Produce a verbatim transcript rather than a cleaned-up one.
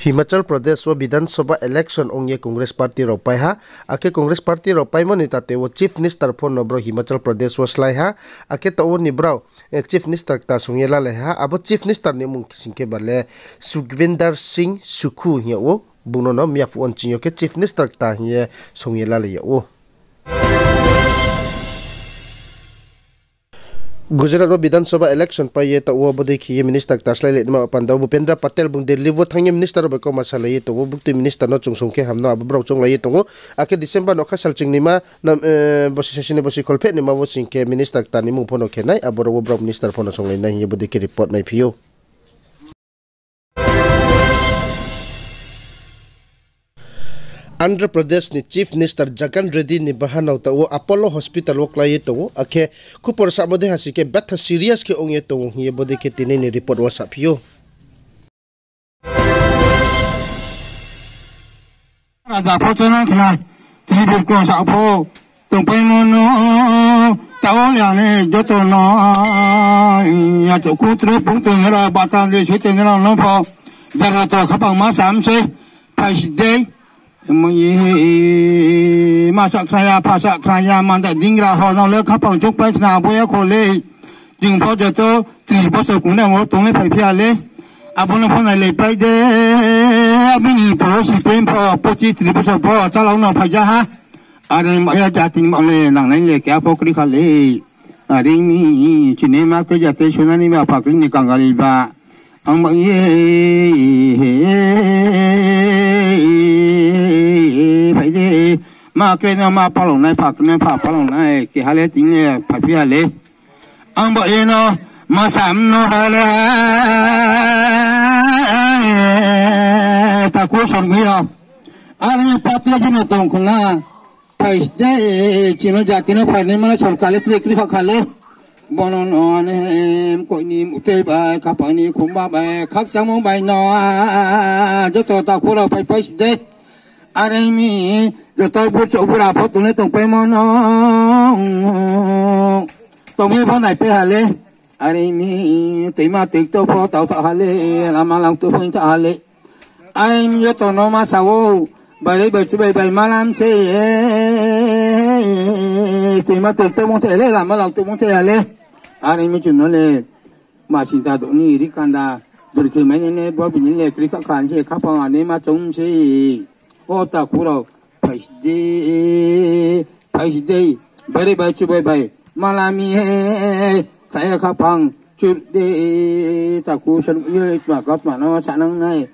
Himachal Pradesh wo Bidhan Sabha election ong ye Congress party rao pai ha, akhe Congress party rao paimo ni tate wo Chief Minister pho no brao Himachal Pradesh wo slái ha, akhe taoh wo ni brao, eh, Chief Minister kta song ye lalai ha, abo Chief Minister ni mmung sing khe ba le Sukhvinder Singh Sukhu hing yag ou, bung no no miyaphuh wo nching yo khe Chief Minister kta hing ye song ye lalai yag ou. Gujarat wo Bidhan Sabha election pai ye taoh wo bodei khe ye minister kta slái le naima panda wo Bhupendra Patel bung Delhi wo thanng ye minister rao bai kauma salai ye tong ou, buktui minister no chung song khe ham no abo brao chounglai ye tong ou. Akhe December nokha sal chingnima, nam, eh, bosi sasi ni bosi kholpheh nima wo sing khe minister kta ni mmung pho no khe nai, abo rao wo brao minister pho no songlai nai hing ye bodei khe report maiphi ou. Andhra Pradesh ni Chief Minister Jagan Reddy ni bahanao taoh wo Apollo Hospital wo klái ye tong ou, akhe khupor samo dei ha sing khe betha serious khe ong ye tong ou hing ye bodei khe tini ni report wo saphi ou. Raja pho chona khna, tini bukong sa pho tongpaimo no, taoh wo ya ni joto no, ya chouh kutre pung tongnai rao, bata de soi tongnai rao no pho, jara to khapang ma sam se, phai si dei, mo ye, ma sa khna ya, pha sa khna ya, manda dingra ho no le khapang chouh pai khna abo ya kho le. Ching pho joto tris bosor kung nai mo tongnai phai phi ya le. Abo no pho nailai pai de. Abini pho si pen pho pochis tris bosor pho chalao no phai ja ha. Are ma ya jati ni ma le nangnai le khe apho kri kha le. Are mi chini ma khe jati sunani ba phakri ni kangali ba. Ang ba ye phai de. Ma khe no ma palong nai phakri nai pha palong nai khe ha le tini le phai phi ya le. Ang bo ino masa mno hale taku sormi rao. Ani pati jino tong khna. Phai de chini jati no phainai mano sorkar le kri kri kha khale. Bono no ane koini mutei bai khapang ni khumba bai khakchangmo bai no joto taku rao phai phai de. Are mi joto burchouh bura pho tongnai tongpaimo no. Tongmi pho naipai ha le. Are mi toima toikto pho tau tha ha le. Lama lam to pho tha ha le. Are mi joto no ma sa ou. Bari bai chubai bai malam se. Toima toikto mung the le lama lam to mung the ha le. Are mi chuno le. Ma sinta doni ri kanda, dori khe mai ne ne, bo bini le kri kha khan se, khapang ani ma chong se. O taku rao, phai si de, phai si de, bari bai chu bai bai, malami he, kaya khapang, chu de, taku san ye, tma ka tma no, sa nang nai.